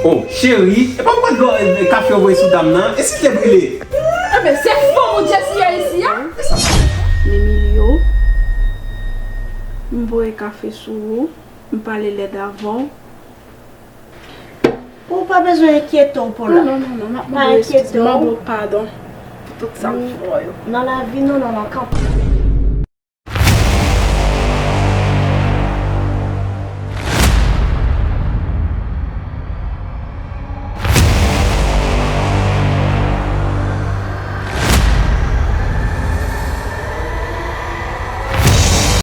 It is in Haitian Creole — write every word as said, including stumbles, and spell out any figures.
Oh, cheri, e pa m pran dlo kafe w voye sou dam nan, e si l te brile? Enben, se fanm ou Jesse ye isi a? Mimilio, m voye kafe sou ou, m pale lèd avè w. Ou pa bezwen enkyete w, Paula. Non, non, non, non, m ap mande w eskiz, m ap mande w padon pou tout sa m fè w yo. Nan lavi nou, non, non, kanpe.